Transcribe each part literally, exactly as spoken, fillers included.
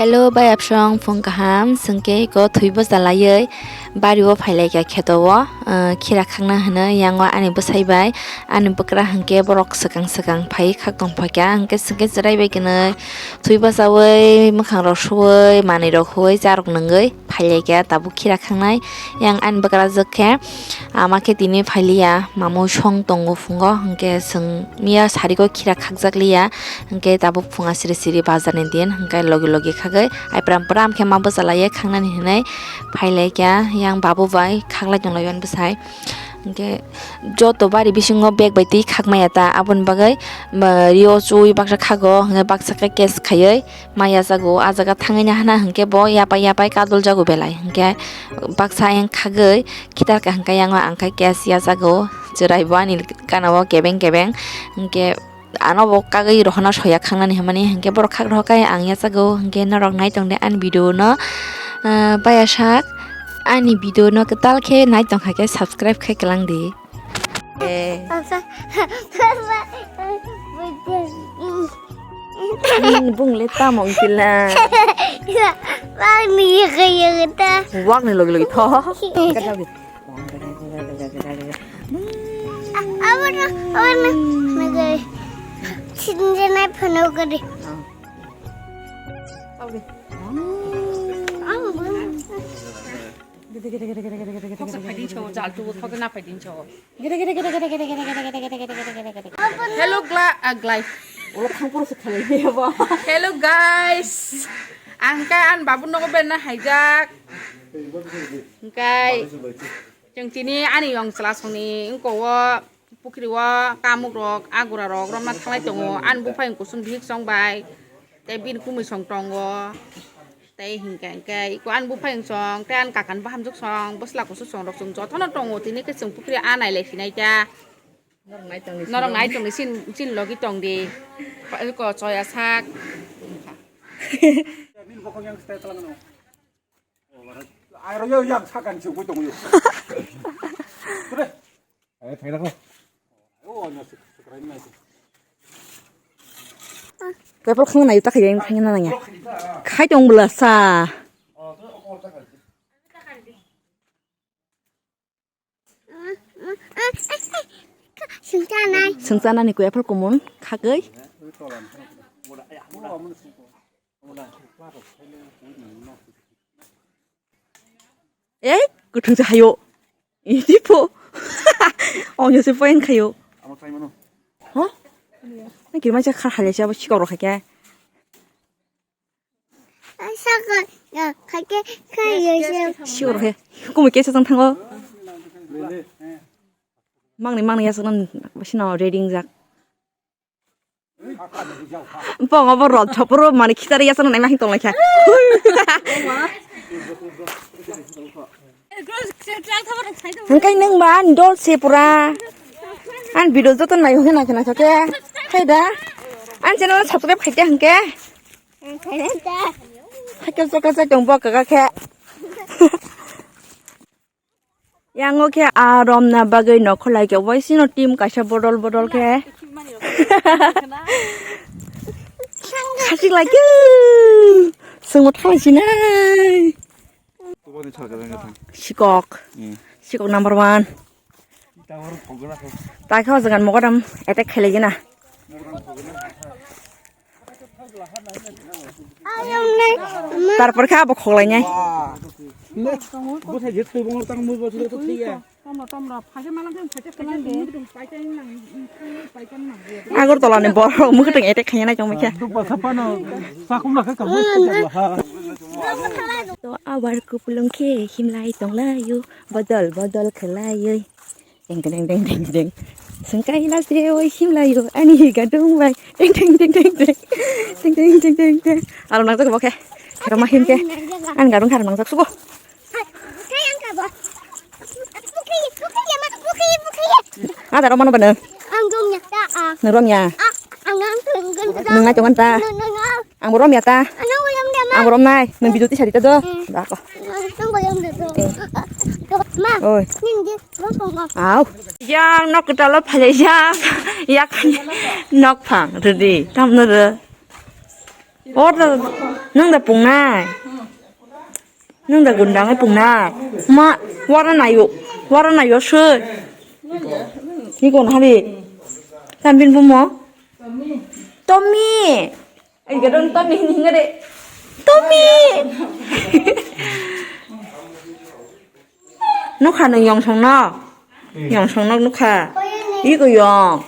Hello, bai absong phung kaham, sengke ko thwi bwsa laiwi bari o phailaikha kheto o, ah, khira khakna hwnwi yango ani bwsai bai, ani bwkra hwnkhe borok swkang swkang phaiwi khak tong phaikha, hwnkhe sengke chwrai bai kwnwi thwi bwsawi mwkhang rok suwi manwi rok huwi charwk nungwi phailaikha tabuk khira khaknai yang ani bwkra jwk khe. Ama khe tini phailiya, mamui song tongo phungo, hwnkhe chwng miya sariko khira khakjakliya, hwnkhe tabuk phunga siri siri bazarni din, hwnkhe logi logi khagwi aipram pram khe ma bwchalaiya khaknani hinwi phailaikha yang babu bai khaklai tonglaio ani bwsai. Hwnkhe joto bari bisingo bag bai twi khakmaya ta, aboni bagwi, ba, rio chui baksa khago, hwnkhe baksa khe case khaiwi ma yachago, ah jaga thangwi nahana hwnkhe bo yapai yapai kadol jago belai, hwnkhe baksa ayang khagwi khitar kaham khe yango ang khe case yachago, chwrai bo ani gana o kebeng kebeng, hwnkhe ano bo kagwi rohorna soya khaknani hinmani, hwnkhe borok khak rohor khe ang yachago, hwnkhe norok nai tong di ani video no, ah, baya sak ani video no kwtal khe nai tong kha khe subscribe khai kwlang di. Eh. Bung le tamo wngkila. Wak ni logi logi tho. Abono, abono, nagai. Sinje nai phano gari. Ang bun. Thoksa phaiding chao, jal tubo thoksa na phaiding chao. Hello, gla-, ah, glai. Hello, guys. Ang khe ani babu nogo berna haijak. Hwnkhe chwng tini ani yong chwla songni wngko o pukhiri o kamuk rok, agura rok romna thanglai tongo. Ani buphang kusung bihik song bai, tei bini kumui song tongo. Tei hinkhe, hinkhe iko ani buphang song, tei ani kakani bahamjwk song, bwsla kusu song rok chwng jotono tongo. Tini khe chwng pukhiri a nailai sinai ta. Norok nai tongni sin, sin logi tong di. Ko choya sak. Nini bokong yang style talang no. Airo yo yang sakan chukui tong yo. Kure. Ayo, thai lako. Ayo, anya suk-, sukrai nai. Tepal khang nai ta khayang khang na nanya. Khai tong bwla sa. Swngchanani koi aphal kumun khagwi. Ei, kuthung se hayo. Ini po. Ongyo se poin khayo. Amo try mano. Ho? Nang kiri macha khar halya se abo sikok rok khaikhe. Saka, ya, khaikhe, khayo se. Sikok rok khe. Kumui kesa tang thango. Mangni, mangni yasakno basino ready wngjak. Bong obo rot thopro mani khitari yasakno naima hing tonglaikha. Hingkai nwng ba ani dol se pura. Ani video joto nai hwnkhe naikhe naikhe khe. Hai da. Ani channel subscribe khaikhe hwnkhe. Hakhe joto se tong bo kaka khe. Yango khe a romna bagwi nokho lai khe waisino team kaisa bodol bodol khe. Khachik lai khe. Swngo thalai sinai. Sikok. Sikok number one. Takhe o jagan mogodam attack khailai gina. Tarpor khe abo khoklainai. Agartala ni borok mwkhwtwng attack khaina nai tongmai khe. To abar kupulung khe himlai tonglaio, bodol bodol khlaioi. Ding, ding, ding, ding, ding. Sengkai na se oi himlaio ani gadung bai. Ding, ding, ding, ding, ding. Ding, ding, ding, ding, ding. Aro nang jago khe. Khero ma him khe. Ani gadung khar nang jak subo. Ada ro mano bana. Nang rom ya. Nang nai tongan ta. Ang bo rom ya ta. Ang bo rom nai. Nang video ti sari ta do. Da ko. Oi. Nini je, lo tongo. Au. Yang nok kwtal o phalai jak. Yak nok phang rwdi. Tamno rw. Or nung da pungnai. Nung da gundang e pungnai. Ma, wara nayo. Wara nayo soi. Ni kon hari. Tambin bumo. Tommy. Ai gadon Tommy ni hinga de. Tommy. Nukha nung yong song no. Yong song no nukha. Iko yong.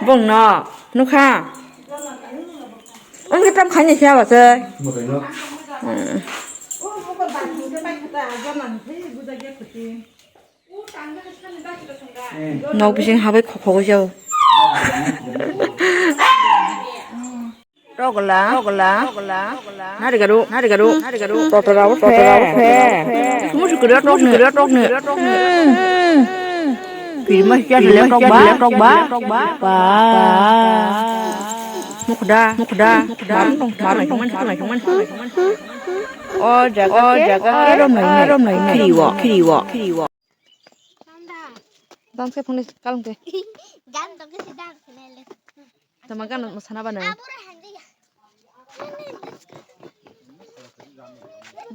Bong no. Nukha. Ang kitam khani siya ba se. Hmm. Nok bising habai khok khok jao. Rogla, rogla, rogla. Nari garu, nari garu, nari garu. Totora o, totora o, he. Musu kiri tok ni, kiri tok ni. Kiri mas kya le tok ba, tok ba. Ba. Mukda, mukda, mukda. Marung tong, marung tong, marung tong. O jaga, o jaga. Rom nai, rom nai. Kiri wo, kiri wo, kiri wo. Dance phone kalang te. Gan dong ke sedang kenal. Tama gan mo sana ba nai. Abura handi ya.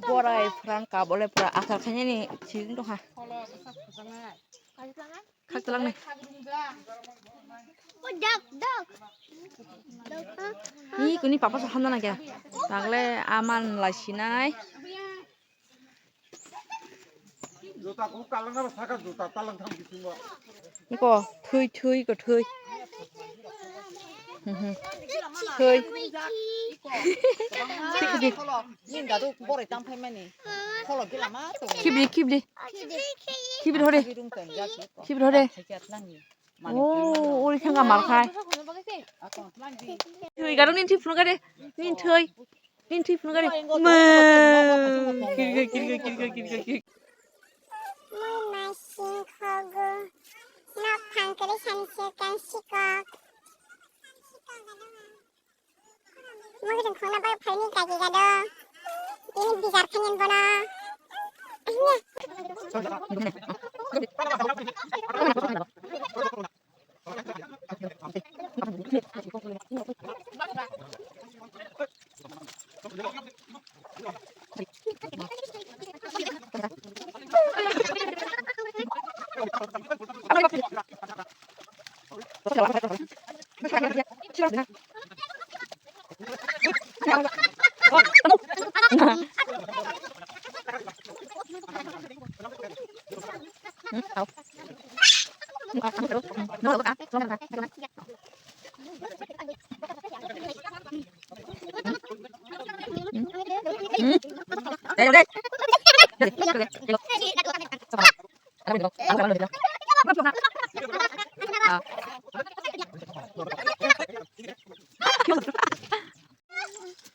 Borai Frank ka bole pura asal khanya ni sing to ha. Khak talang nai. O dog, dog. Dog, ha? Ni kuni papa sa hamna na kya? Tagle aman lai sinai. Juta kuk talang na saka juta talang tham bisingo. Iko thui thui ko thui. Hmm, hmm. Thui. Ning dadu boroi tam phai mani. Kholo gila ma to. Khibdi, khibdi. Khibdi hore. Khibdi hore. Oh, uri thangka mar khai. Thui garuk nin thui phunuk gade. Nin thui. Nin thui phunuk gade. Ma. Kirga, kirga, kirga, kirga, kirga. Mui masing khogo. Nok phang kiri sanse kan sikok. Mui ring khungna bai phaini kaki gado. Ini bijar khanyan bono. Ahinya.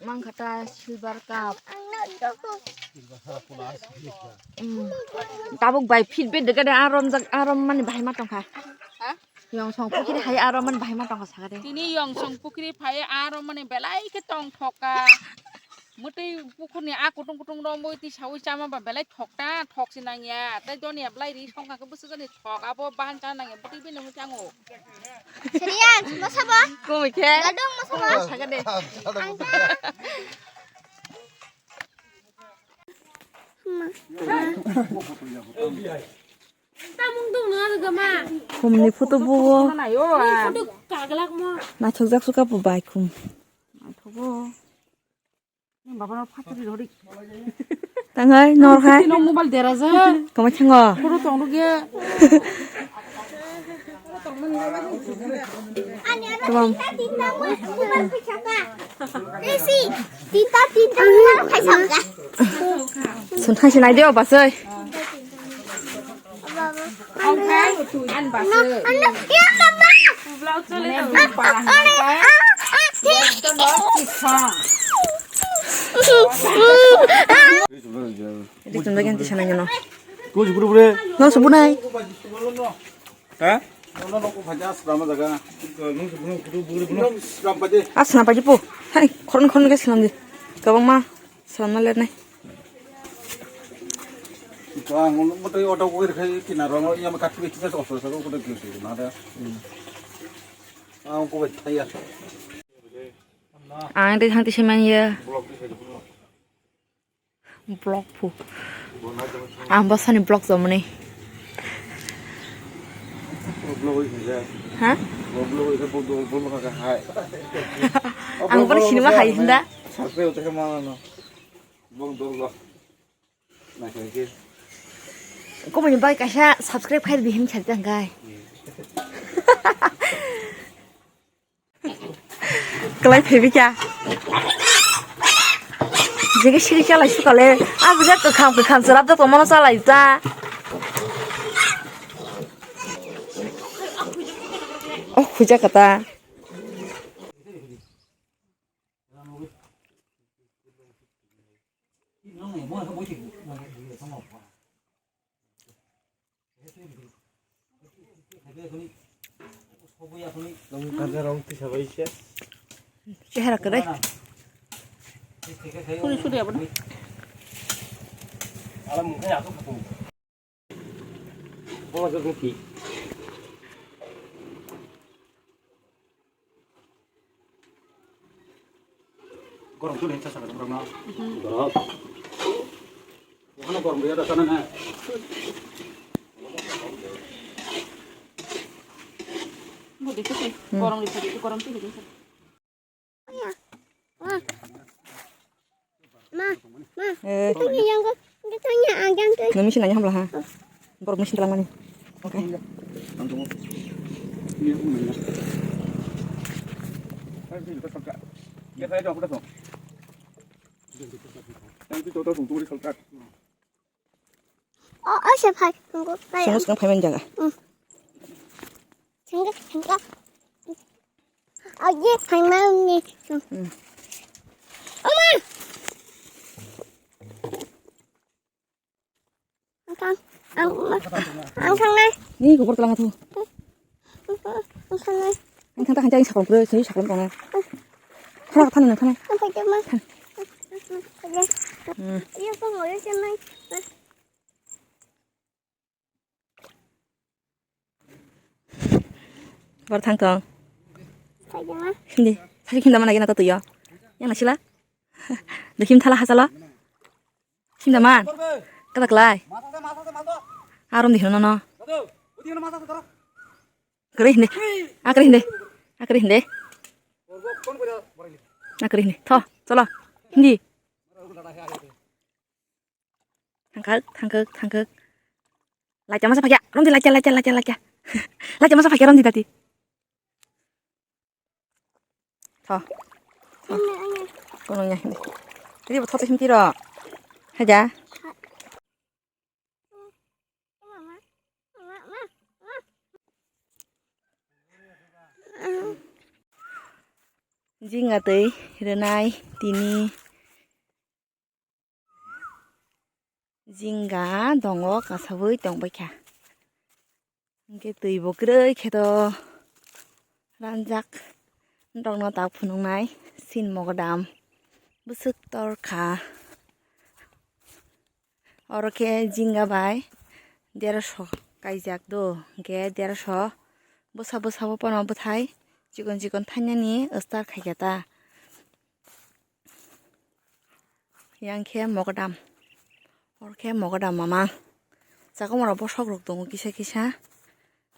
Mangkhata silver cup. Mm. Tabuk bai feedback dega de arom jak arom mani bahai ma tongkha. Ha? Yongsong pukiri hai arom mani bahai ma tongkha sakade. Tini yongsong pukiri phai arom mani belai ke tong thoka. Mwtwi pukhurni a kutung kutung romwi twi sawi chama ba belai thokta, thok se nangya. Tei doni ya belai ri songkha khe bwswk jani thok, abo bahan cha nangya, bwtwi bini mui chango. Serious, mosabo? Kumui khe? Gadung mosabo? Sakade. Khumni photo bo. Photo kaglak mo. Naithok jak suka bo bai khum. Naithogo. Ni baba no phatri rori. Tangai nor hai. Tino mobile dera ja. Kama chango. Photo tong ruk ya. Tamam. Tinta, tinta, tinta, tinta. Sun thang sinai deo basai. Oke, an basi. Publok chole tong para hingkai. Ekdom no kisong. Dik tong lagi nanti sana nyono. Kuj buru buru. No sebunai. Ha? Asna paji po. Hai, koron koron ke senam di. Kabang ma. Salam na lernai. Ang moto auto ko khai kinaro yang kat bi kisa oso sa ko de kisa na da. Ang ko thaya. Ang de thang ti semen ya. Block di sai. Block pu. Ang bosani block jomani. Ha? Ang bosani sinima hai hinda. Komoni bai kaisa subscribe khai di hin chari tang kai. Kelai phaibi kya? Jege sigi chalai sukale. Abuja kwkham kwkham chwrap jok tongmano chalai ta. Oh, khuja kata. Chehra kwrwi. Kuni suri abono. Gorom tu nih, cak, cak, gorom na. Gorom. Bukan gorom dia datang nih. Gorom di sini, gorom tu nih. Ma, ma, eh. Ini yang ke, kita nya ajang ke. Nang machine nanya hamla ha. Borok machine talang mani. Okay. Oh, oh, siya phai. Tunggu, phai. Sungguh sekarang phai man jaga. Hmm. Sungguh, sungguh. Oh, ye, phai man ni. Hmm. Oh, ma. Ang thang, ang, ang thang nai. Ni kubur telang tu. Ang thang nai. Ang thang ta hanjai sakol kre, sini sakol kong. Thana, thana, thana. Ang phai ma. Hmm. Iya, pang oi se mai. Bar thang tong. Hindi. Sasi khinda mana gena to tuyo. Yang nasila. Dekhim thala hasala. Khinda man. Kada klai. Arom di hino no. Kere hindi. Akere hindi. Akere hindi. Akere hindi. Tho, cholo. Hindi. Thangkak, thangkak, thangkak. Lacha masa phakya, romdi lacha, lacha, lacha, lacha. Lacha masa phakya, romdi tati. Tho. Tho. Kono nya hindi. Jadi betul sih mesti ro. Haja. Jinga tei renai tini. Jinga dongo kasaui tongbaikha. Hwnkhe twi bo kwrwi khe to ranjak. Norokno tak phunuknai sin mogodam bwswk torkha. Oro khe jinga bai derasho kaijak do, hwnkhe derasho bwsa bwsa bo pono bwthai chikon chikon thainani star khaikha ta. Yang khe mogodam. Oro khe mogodam mamang. Chakomoro bosok rok tongo kisa kisa.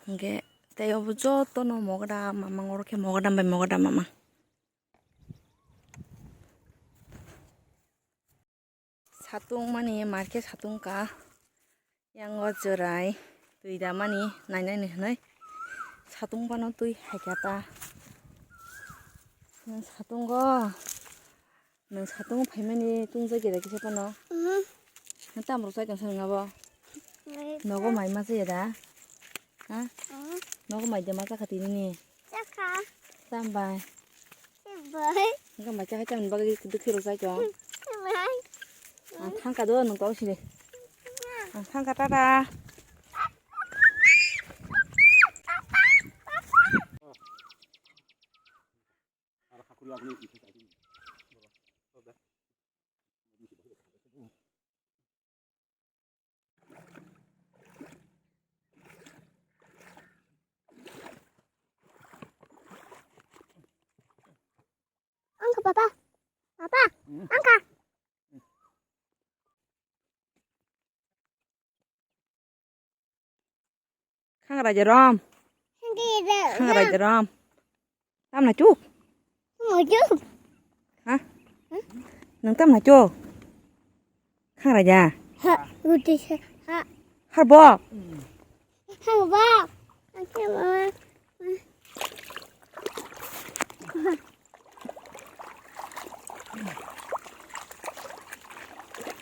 Hwnkhe tei obo jotono mogodam mamang, oro khe mogodam bai mogodam mamang. Satung mani mar khe satung ka. Yang o chwrai twi damani nainani hwnwi satung phano twi hai kha ta. Nwng satungo, nwng satungo phaimani tungjakya da kisa phano? Mhm. Nwng tamo rwchai tong sa nwng abo? Nogo mai ma chaya da? Ha? Mhm. Nogo mai de ma chakha tini ni? Chakha. Tambai. Bai. Hwnkhe mai chakha tamni bagwi dwkhe rwchai tong. Bai. Ang thangkha do nwng tong sini. Ang thangkha, tata. Papa. Papa. Hmm. Angka. Khangra jerom. Khangra jerom. Tamna chuk. Mo chuk. Ha? Nang tamna chuk. Khangra ja. Ha. Uti ha. Harbo. Harbo.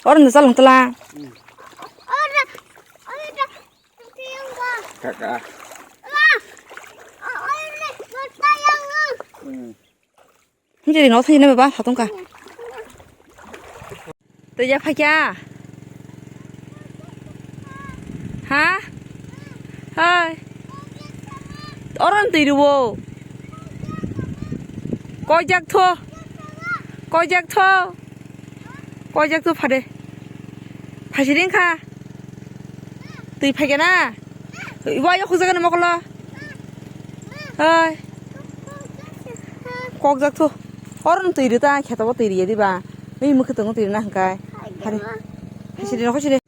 Orang da salang tala. Kaka. Hingke no thai na baba, phatung ka. Tei ya phaikya. Ha? Hai. Oron twi ruwo. Kojak tho. Kojak tho. Kojak tho phade. Phasiring kha. Twi phaikya na. Iwa yo khujak ni mokolo. Hai. Kokjak thu. Oro no twi rita kheto bo twi riya diba. Wi mukhe tongo twi rina hwnkhe. Hari. Hasiri no hasiri.